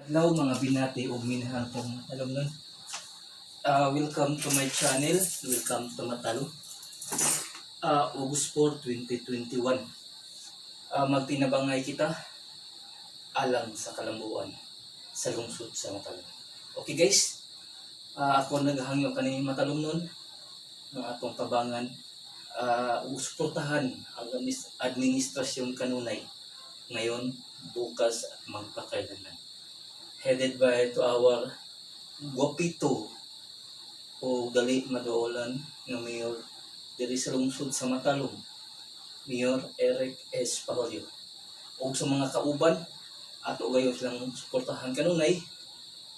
Hello, mga binati ug minahal kong alumnon. Welcome to my channel. Welcome to Matalom. August 4, 2021. Magtinabangay kita alang sa kalambuan sa lungsod sa Matalom. Okay guys, ako naghangyo kani, matalom nun, ng atong tabangan ug suportahan ang administrasyon kanunay, ngayon, bukas at magpakailanman, headed by to our guwapito o dali maduolan nga mayor diri sa lungsod sa Matalom, Mayor Eric S. Paholyo. Ug sa mga kauban, ato gayon silang suportahan kanunay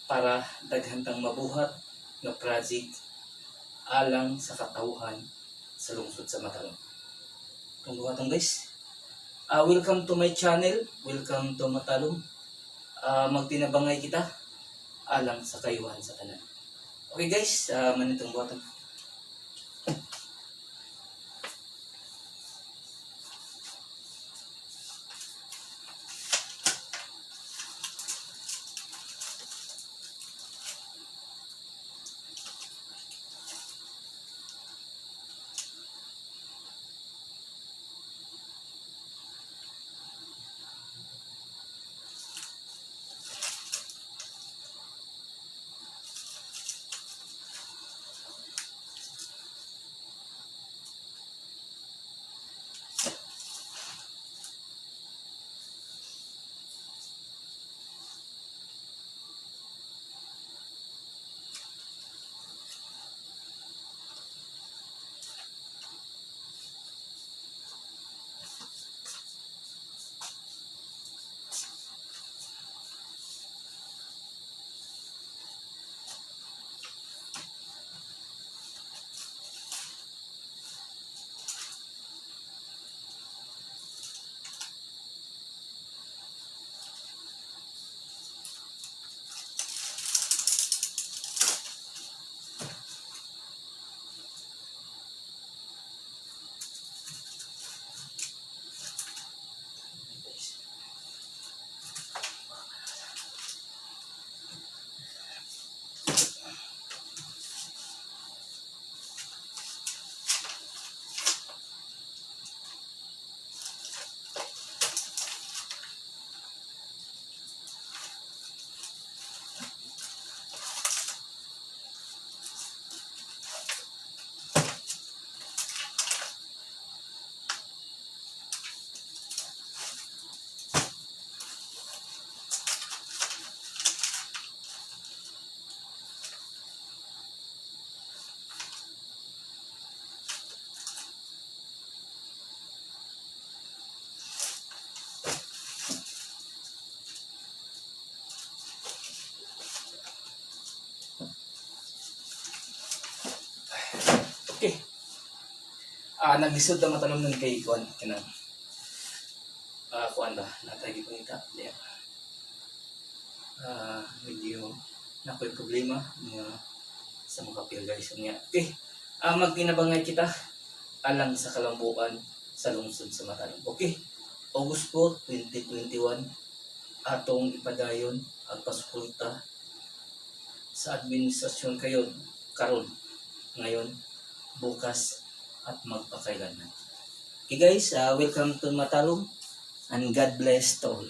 para daghan tang mabuhat nga project alang sa katawhan sa lungsod sa Matalom. Itong buhaton, guys. Welcome to my channel. Welcome to Matalom. Magtinabangay kita alang sa kayuhan sa tanan. Okay guys, manitong buhaton. Guys. Okay. Naglisod na Matalom nun kay kuan kanang kuan ba natay gipangita diya. Medyo na ko'y problema nga sa mga kapil, guys, nga. Okay. Magtinabangay kita alang sa kalambuan sa lungsod sa Matalom. Okay. August 4, 2021, atong ipadayon ang pasuporta sa administrasyon kayon karon, ngayon, bukas at magpakailanman. Okay guys, welcome to Matalom and God bless to all.